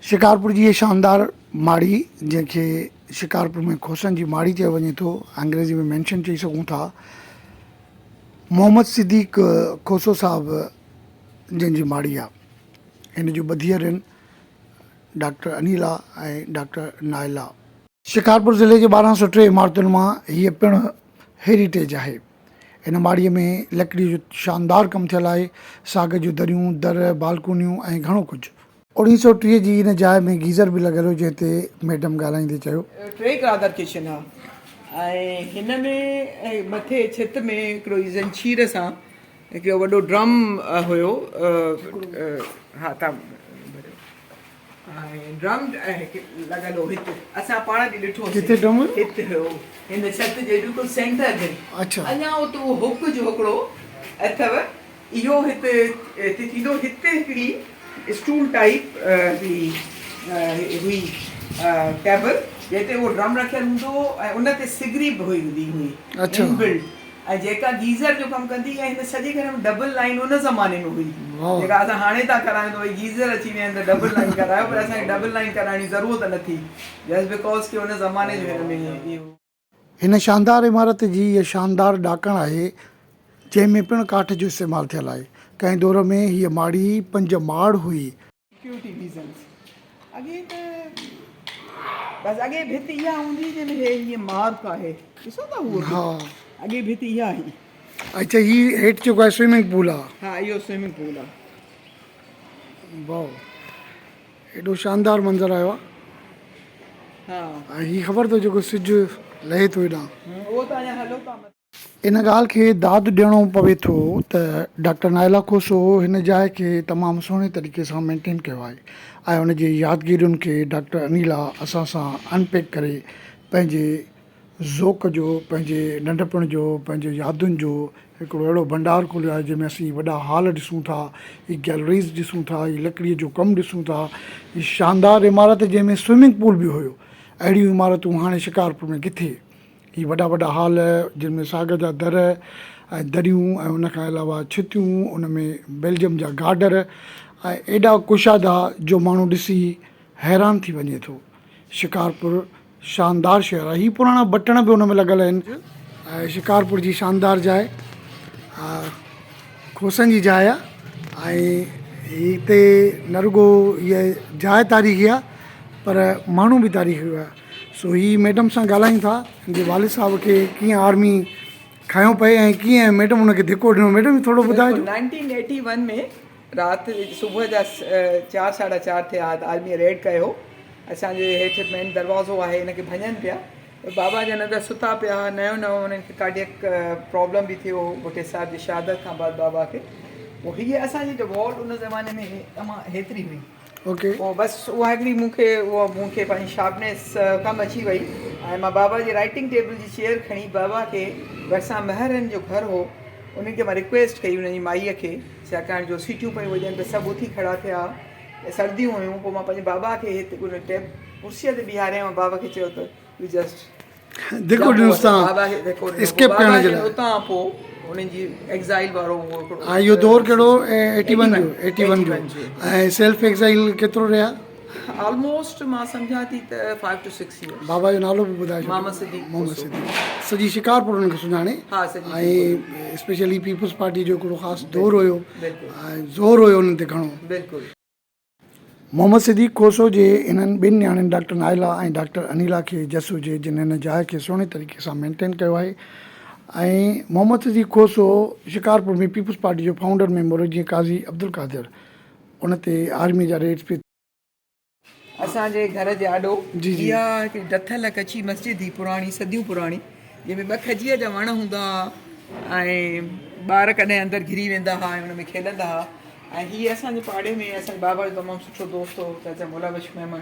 شڪارپور جي هيء شاندار ماڙي جنهن کي شڪارپور ۾ کوسن جي ماڙي چيو وڃي ٿو، انگريزي ۾ مينشن چئي سگهون ٿا، محمد صديق کوسو صاحب جنهن جي ماڙي آ. هن جون ٻه ڌيئرين ڊاڪٽر انيلا ۽ ڊاڪٽر نائلا. شڪارپور ضلعي جي 1203 عمارتن مان هيء پڻ هيريٽيج آهي. هن ماڙيء ۾ لڪڙيء جو شاندار ڪم ٿيل آهي. ساڳ جون دريون، در، بالڪونيون ۽ گهڻو ڪجهه. 1930 جي ان جاء ۾ گيزر به لڳل هو، جنهن تي ميڊم ڳالهائيندي چيو. ٽي ڪرادر ڪچن ها ۽ هن ۾ مٿي ڇت ۾ هڪڙو زنجير سان هڪڙو وڏو ڊرم هيو ها تان ۽ ڊرم لڳل هو هت اسان پاڻ به ڏٺو ڪٿي ڊرم هيو؟ هت هيو هن ڇت جي بلڪل سينٽر ۾. اڇا. اڃا ات اهو هڪ جو هڪڙو اٿو اهو هت هتي ٿيندو هت هڪڙي اسٽول ٽائيپ هڪڙي هئي ٽيبل جنهن تي اهو ڊرم رکيل هوندو هو ۽ ان تي سگري به هئي هوندي هئي اڇا. ان بلٽ ۽ جيڪا گيزر جو ڪم ڪندي ۽ هن سڄي گهر ۾ ڊبل لائين ان زماني ۾ هئي جيڪا اسان هاڻي ٿا ڪرايون ته ڀئي گيزر اچي ويا آهن ته ڊبل لائين ڪرايو پر اسان کي ڊبل لائين ڪرائڻ جي ضرورت نه ٿي جسٽ because ڪي ان زماني جو هن ۾ اهو. هن شاندار عمارت جي هيء شاندار ڏاڪڻ آهي، جنهن ۾ پڻ ڪاٺ جو استعمال ٿيل آهي. ڪنهن دور ۾ هيء ماڙي پنج ماڙ هئي. سيڪيورٽي ريزنز اڳي ته بس اڳي ڀت اها هوندي هئي جنهن ۾ هي هيئن مارڪ آهي ڏسو ٿا هو ها اڳي ڀت اها هئي. اڇا هي هيٺ جيڪو آهي سوئمنگ پول آ. ها اهو سوئمنگ پول آ. واو ايڏو شاندار منظر آيو آ. ها ۽ هي خبر اٿو جيڪو سج لهي ٿو هيڏانهن. اهو ته اڃا هلو ٿا. ان ڳالهه کي داد ڏيڻو پوي ٿو ته ڊاڪٽر نائلا کوسو هن جاء کي تمام سهڻي طريقي سان مينٽين ڪيو آهي ۽ ان جي يادگيرين کي ڊاڪٽر انيلا اسان سان ان پيڪ ڪري پنهنجي ذوق جو پنهنجي ننڍپڻ جو پنهنجي يادن جو هڪڙو اهڙو ڀنڊار کوليو آهي جنهن ۾ اسين وڏا هال ڏسون ٿا هي گيلريز ڏسون ٿا هي لڪڙي جو ڪم ڏسون ٿا هي شاندار عمارت جنهن ۾ سوئمنگ پول به هيو اهڙيون عمارتون هاڻي شڪارپور ۾ ڪٿي هي وڏا وڏا هال جن ۾ ساڳ جا در ۽ دريون ۽ ان کان علاوه ڇتيون ان ۾ بيلجم جا گارڊر ۽ ايڏا ڪشادا جو ماڻهو ڏسي حيران ٿي وڃي ٿو. شڪارپور شاندار شهر آهي. هي پراڻا بٽڻ به ان ۾ لڳل آهن. ۽ شڪارپور جي شاندار جاء کوسن جي جاء آهي ۽ هتي نه رڳو هيء جاء تاريخي آهي پر ماڻهو به تاريخي هئا. سو هي ميڊم سان ڳالهايون ٿا هن جي والد صاحب کي ڪيئن آرمي کنيو پئي ۽ ڪيئن ميڊم هن کي ڌڪو ڏنو ميڊم ٿورو ٻڌائجو. نائنٽين ايٽي ون ۾ رات صبح جا چار ساڍا چار ٿيا ها ته آرميء ريڊ ڪيو اسان جي هيٺ مين دروازو آهي ان کي ڀڃن پيا ته بابا جن اندر ستا پيا ها نيو نيو انهن کي ڪارڊيڪ پرابلم به ٿيو هو ڀٽي صاحب جي شهادت کان بعد بابا کي پوء هيء اسان جي جو وال ان زماني ۾ تمام هيتري هئي اوڪي. پوء بس اها هڪڙي مون کي اها مون کي پنهنجي شارپنيس ڪم اچي وئي ۽ مان بابا جي رائٽنگ ٽيبل جي چيئر کڻي بابا کي ڀرسان مهرن جو گهر هو انهن کي مان رڪويسٽ ڪئي انهن جي مائيء کي ڇاڪاڻ جو سيٽيون پيون وڄن ته سڀ اٿي کڙا ٿيا سرديون هيون پوء مان پنهنجي بابا کي هت ان ٽيب ڪرسيء تي بيهاريم ۽ بابا کي چيو ته you just ڌڪو ڏنس تان اسڪيپ ڪرڻ جي لاء اتان پو انهن جي ايگزائل وارو اهو هڪڙو ها اهو دور ڪهڙو 81 جو 81 جو ۽ سيلف ايگزائل ڪيترو رهيا؟ آلموسٽ مان سمجهان ٿي ته 5 ٽو 6 ايئرس. بابا جو نالو به ٻڌائي ڇڏيو. محمد صديق محمد صديق سڄي شڪارپور انهن کي سڃاڻي ها سڄي ۽ اسپيشلي پيپلز پارٽي جو هڪڙو خاص دور هيو ۽ زور هيو انهن تي گهڻو. بلڪل. محمد صديق کوسو جي انهن ٻن نياڻين ڊاڪٽر نائلا ۽ ڊاڪٽر انيلا کي جس هجي جن هن جاء کي سهڻي طريقي سان مينٽين ڪيو آهي ۽ محمد صديق کوسو شڪارپور ۾ پيپلز پارٽي جو فائونڊر ميمبر هو جيئن قاضي عبدالقادر ان تي آرمي جا ريڊس پي اسان جي گهر جي آڏو جي جي. اها هڪڙي ڊٿل ڪچي مسجد هئي پراڻي صديون پراڻي جنهن ۾ ٻه کجيء جا وڻ هوندا ها ۽ ٻار ڪڏهن اندر گهري ويندا ها ۽ ان ۾ کيڏندا ها ۽ هي اسان جي پاڙي ۾ اسان جي بابا جو تمام سٺو دوست هو چاچا مولا بخش ميمڻ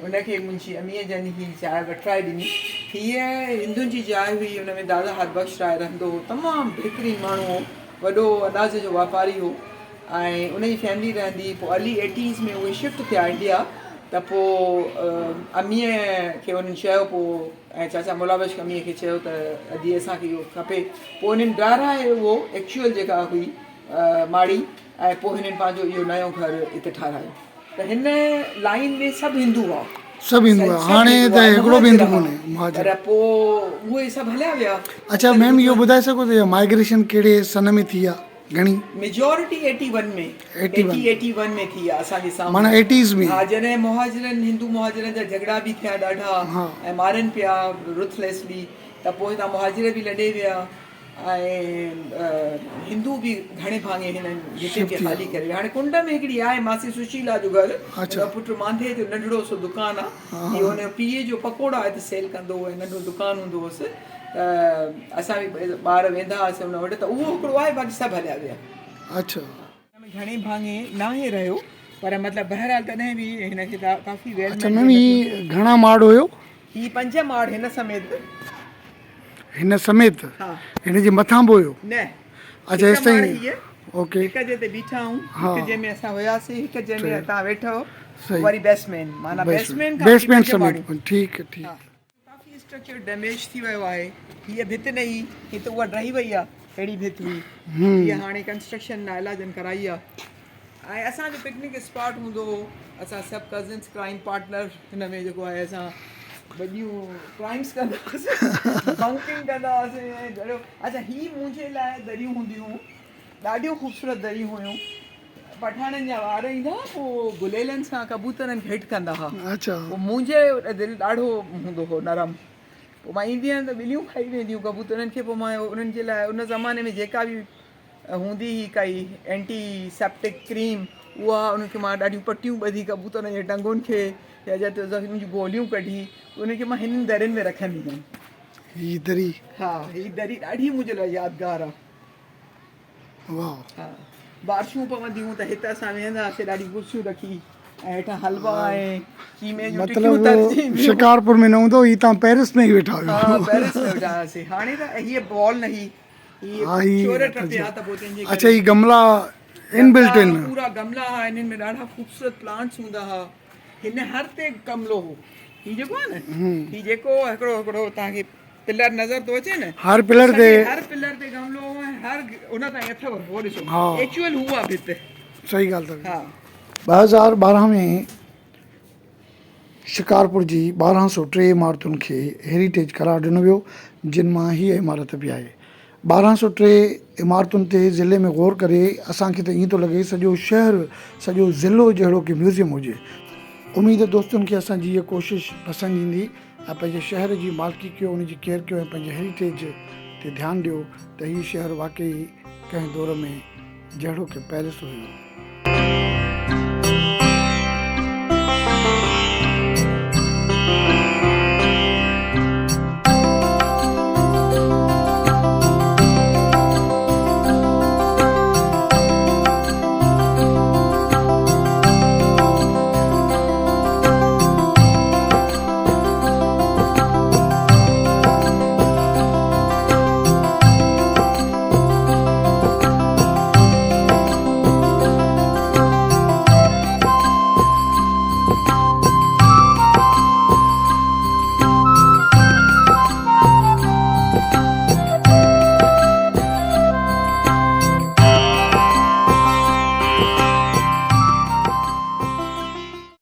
ان کي منهنجي اميء جن هي جاء وٺرائي ڏني. هيء هندن جي جاء هئي ان ۾ دادا هربخش راء رهندو هو تمام بهترين ماڻهو هو وڏو اناج جو واپاري هو ۽ ان جي فيملي رهندي هئي پوء ارلي ايٽيز ۾ اهي شفٽ ٿيا انڊيا ته پوء اميء کي انهن چيو پوء ۽ چاچا مولا بخش اميء کي چيو ته ادي اسان کي اهو کپي پوء انهن ڊاهرائي اهو ايڪچوئل جيڪا هئي ماڙي ۽ پوء هنن پنهنجو اهو نيو گهر اتي ٺارايو. ته هن لائين ۾ سڀ هندو هئا. سڀ هندو هئا هاڻي ته هڪڙو به هندو ڪونهي مهاجر. پر پوء اهي سڀ هليا ويا. اڇا ميم اهو ٻڌائي سگهو ته اها مائگريشن ڪهڙي سن ۾ ٿي آ گهڻي؟ Majority eighty one ۾ eighty eighty one ۾ ٿي آ اسان جي سامهون. معنيٰ ايٽيز ۾. ها جڏهن مهاجرن هندو مهاجرن جا جهڳڙا به ٿيا ڏاڍا ۽ مارن پيا رٿليسلي ته پوء هتان مهاجر به لڏي ويا. ۽ هندو به گهڻي ڀاڱي هنن گهٽين کي خالي ڪري ويا. هاڻي ڪنڊ ۾ هڪڙي آهي ماسي سشيلا جو گهر، ان جو پٽ مانڌي جو ننڍڙو سو دڪان آ. اهو هن جو پيء جو پڪوڙا هت سيل ڪندو هو ۽ ننڍو دڪان هوندو هوس ته اسان به ٻار ويندا هئاسين ان وٽ ته اهو هڪڙو آهي باقي سڀ هليا ويا. هن ۾ گهڻي ڀاڱي ناهي رهيو پر مطلب بهرحال تڏهن به هن کي ڪافي ويل اڇا ميم هي گهڻا ماڙ هيو؟ هي پنج ماڙ هن سميت. هن سميت؟ ها. هن جي مٿان به هيو؟ نه. اڇا هيستائين اوڪي. هڪ جنهن تي بيٺا آهيون، هڪ جنهن ۾ اسان هياسين، هڪ جنهن ۾ توهان ويٺو، وري بيسمين معنيٰ بيسمين کان وٺي پنج ماڙيون. ٺيڪ ٺيڪ. ڪافي اسٽرڪچر ڊيميج ٿي ويو آهي. هيء ڀت نه هئي، هي ته اها ڊهي وئي آهي، اهڙي ڀت هئي. هيء هاڻي ڪنسٽرڪشن نائلا جن ڪرائي آهي. ۽ اسان جو پڪنڪ اسپاٽ هوندو هو. اسان سڀ ڪزنس ڪرائيم پارٽنر هن ۾ جيڪو آهي اسان وڏيون ڪرائيمس ڪندا هئاسين، بنڪنگ ڪندا هئاسين ۽ گهڻو. اڇا هي منهنجي لاء دريون هونديون هيون، ڏاڍيون خوبصورت دريون هيون. پٺاڻن جا ٻار ايندا هئا پوء گليلن سان ڪبوترن کي هٽ ڪندا هئا. پوء منهنجي دل ڏاڍو هوندو هو نرم. پوء مان ايندي هيم ته ٻليون کائي وينديون ڪبوترن کي پوء مان انهن جي لاء ان زماني ۾ جيڪا به هوندي هئي ڪائي اينٽي سيپٽڪ ڪريم اها انهن کي مان ڏاڍيون پٽيون ٻڌي ڪبوترن جي ٽنگن کي يا جتي انهن جون گوليون ڪڍي انهن کي مان هنن درين ۾ رکندي هيم. هي دري. ها هي دري ڏاڍي منهنجي لاء يادگار آ. واهه. ها بارشون پونديون هيون ته هت اسان ويهندا هئاسين ڏاڍيون ڪرسيون رکي ۽ هيٺان حلوا ۽ قيمي جون ٽڪيون مطلب ترجي اينديون هيون. شڪارپور ۾ نه هوندو هي تان پيرس ۾ ئي ويٺا هيو. ها پيرس ۾ ويٺا هئاسين هاڻي ته هيء بال نه هئي ها هي اڇا هي گملا ان بلٽ آهن. پورا گملا ها انهن ۾ ڏاڍا خوبصورت پلانٽس هوندا ها هن هر تي گملو هو هي جيڪو آهي نه هي جيڪو هڪڙو هڪڙو توهان کي پلر نظر ٿو اچي نه هر پلر تي هر پلر تي گملو هو ۽ هر ان تائين اٿو هو ڏسو ايڪچوئل هو آ ڀت. صحيح ڳالهه اٿو. 2012 ۾ شڪارپور جي 1203 عمارتن کي هيريٽيج قرار ڏنو ويو، جن مان هيء عمارت به آهي. 1203 عمارتن تي ضلعي ۾ غور ڪري اسان کي ته ائين ٿو لڳي سڄو شهر، سڄو ضلعو جهڙوڪ ميوزيم هجي. اميد دوستن کي اسان جي هيء ڪوشش پسند ايندي ۽ پنهنجي شهر جي مالڪي ڪيو، ان جي ڪيئر ڪيو ۽ پنهنجي هيريٽيج تي ڌيان ڏيو ته هي شهر واقعي ڪنهن دور ۾ جهڙوڪ پئرس هيو.